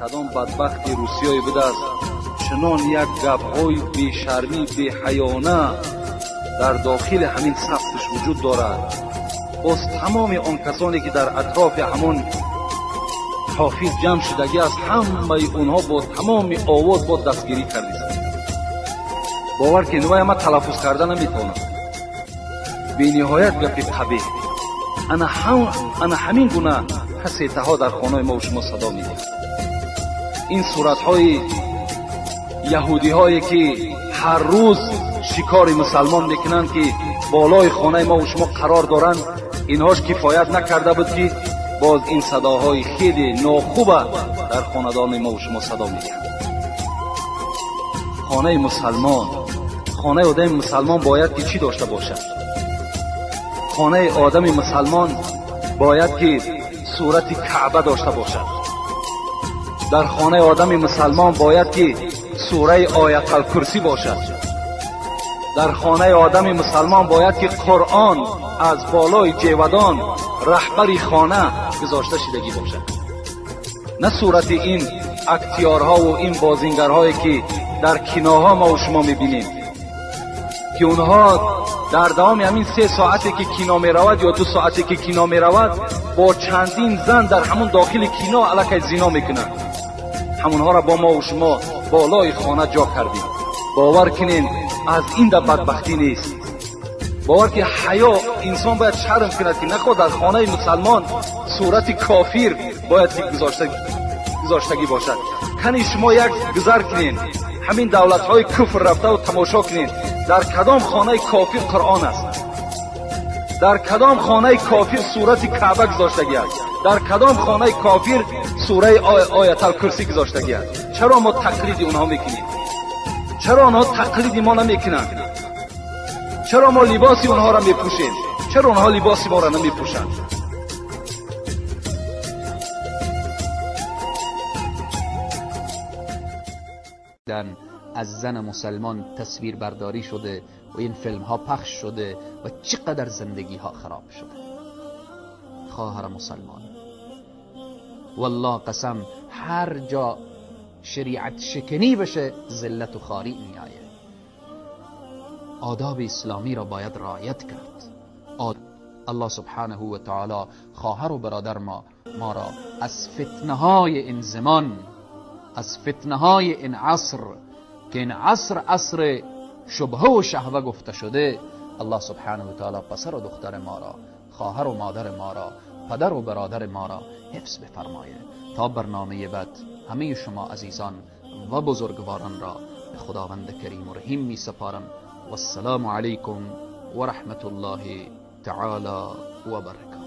Кадом бадбахти русиёе будааст, чунон як гапҳои бешармӣ, беҳаёна дар дохили ҳамин сафташ вуҷуд дорад. Боз тамоми он касоне ки дар атрофи ҳамон ҳофиз ҷамъ шудагӣ аст, ҳамаи онҳо бо тамоми овоз бо дастгирӣ кардист. Бовар ки вай ма талаффуз карда наметавонам. Бениҳоят гапи қабеҳ. Ана ҳамин гуна касетаҳо дар хонаи мо шумо садо медиҳанд. Ин суратҳои яҳудиҳое ки ҳар рӯз шикори мусалмон мекунанд, ки болои хонаи мо шумо қарор доранд, инҳош кифоят накарда буд, ки боз ин садоҳои хеле нохуба дар хонадони мо шумо садо медиҳанд. Хонаи мусалмон, хонаи одами мусалмон бояд ки чӣ дошта бошад? Хонаи одами мусалмон бояд ки сурати Каъба дошта бошад. Дар хонаи одами мусалмон бояд ки сураи Ояталкурсӣ бошад. Дар хонаи одами мусалмон бояд ки Қуръон аз болои ҷевадон раҳбари хона гузошта шидагӣ бошад, на сурати ин актёрҳову ин бозингарҳое ки дар киноҳо мо шумо мебинем, ки онҳо дар давоми ҳамин 3 соате ки кино меравад ё 2 соате ки кино меравад, бо чандин зан дар ҳамон дохили кино аллакай зино мекунанд. Ҳамонҳоро бо мо шумо болои хона ҷо кардем. Бовар кунен, аз ин да бадбахтӣ нест. Бовар ки ҳаё инсон бояд шарм кунад, ки нахоҳ дар хонаи мусалмон сурати кофир бояд ки гузоштагӣ бошад. Кани шумо як гузар кунен, ҳамин давлатҳои куфр рафтаву тамошо кунед, дар кадом хонаи кофир Қуръон аст, дар кадом хонаи кофир сурати Каъба гузоштагӣ аст, дар кадом хонаи кофир сураи Ояталкурсӣ гузоштагӣ аст. Чаро мо тақлиди онҳо мекунем? Чаро онҳо тақлиди мо намекунанд? Чаро мо либоси онҳоро мепӯшем? Чаро онҳо либоси моро намепӯшанд? از زن مسلمان تصویر برداری شده و این فیلم ها پخش شده و چقدر زندگی ها خراب شده. خواهر مسلمان، والله قسم هر جا شریعت شکنی بشه ذلت و خواری می آید. آداب اسلامی را باید رعایت کرد. الله سبحانه و تعالی خواهر و برادر ما را از فتنه های این زمان، از فتنه های این عصر که این عصر عصر شبهه و شهوه گفته شده، الله سبحانه و تعالی پسر و دختر ما را، خواهر و مادر ما را، پدر و برادر ما را حفظ بفرمایه. تا برنامه بعد همه شما عزیزان و بزرگواران را به خداوند کریم و رحیم می سپارم. و السلام علیکم و رحمت الله تعالی و برکاته.